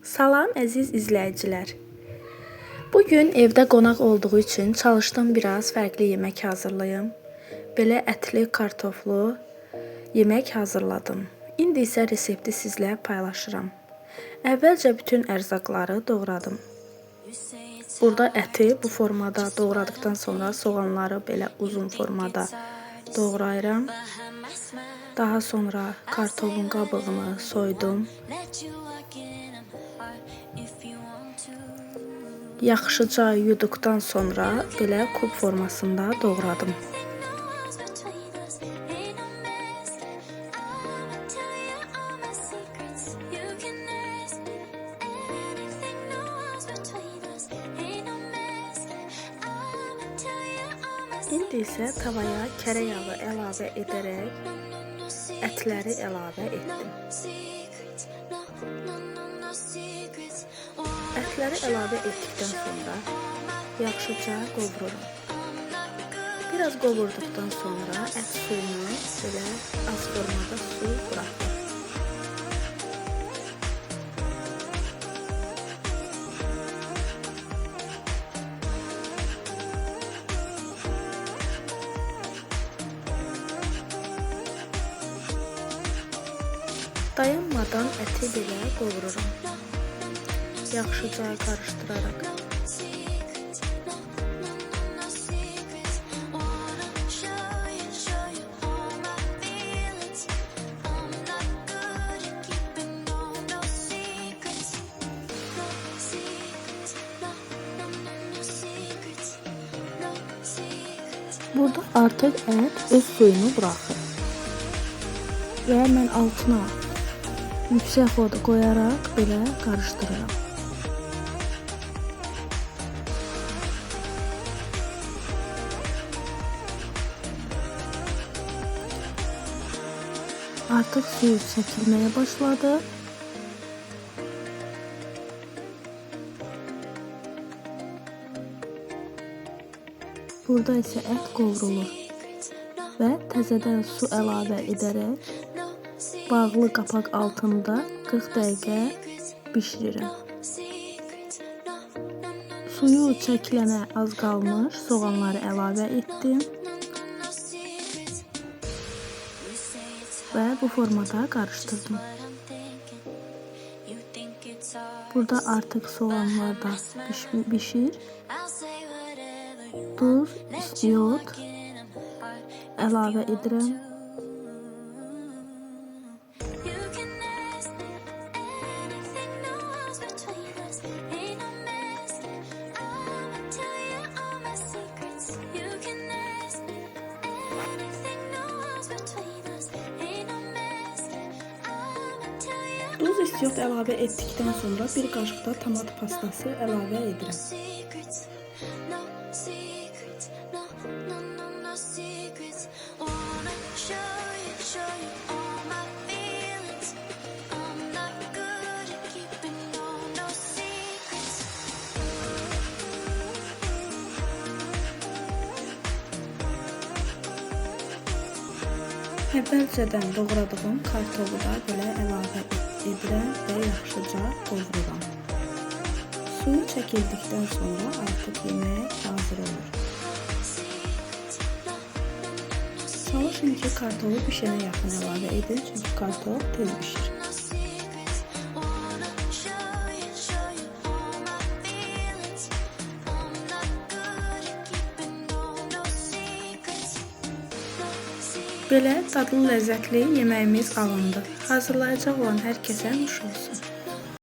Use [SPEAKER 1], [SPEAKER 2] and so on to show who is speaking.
[SPEAKER 1] Salam əziz izləyicilər. Bugün evdə qonaq olduğu üçün çalışdım biraz fərqli yemək hazırlayım. Belə ətli, kartoflu yemək hazırladım. İndi isə resepti sizlə paylaşıram. Əvvəlcə bütün ərzaqları doğradım. Burada əti bu formada doğradıqdan sonra soğanları belə uzun formada doğrayıram. Daha sonra kartofun qabığını soydum. Yaxşıca yuduqdan sonra belə kub formasında doğradım. İndi isə tavaya kərə yağı əlavə edərək ətləri əlavə etdim. Ətləri əlavə etdikdən sonra yaxşıca qovururam. Biraz qovurduqdan sonra ət suyunu belə az formada su buraxıram. Dayanmadan əti belə qovururam. Yaxşıca qarışdıraraq. Burada artıq ət öz suyunu buraxır. Və mən altına yüksək od qoyaraq belə qarışdırıram. Artıq suyu çəkilməyə başladı. Burada isə ət qovrulur və təzədən su əlavə edərək bağlı qapaq altında 40 dəqiqə bişirirəm. Suyu çəkilənə az qalmış soğanları əlavə etdim və bu formada qarışdırdım. Burada artıq soğanlar da bişir. Duz, istiot əlavə edirəm. Duz, istiot əlavə etdikdən sonra bir qaşıq da tomat pastası əlavə edirəm. Əvvəlcədən doğradığım kartofu da belə əlavə edirəm və yaxşıca qovururam. Suyu çəkildikdən sonra artıq yemək hazır olur. Çalışın ki, kartofu bişənə yaxın əlavə edin, çünki kartof tez bişir. Belə dadlı, ləzzətli yeməyimiz alındı. Hazırlayacaq olan hər kəsə nuş olsun.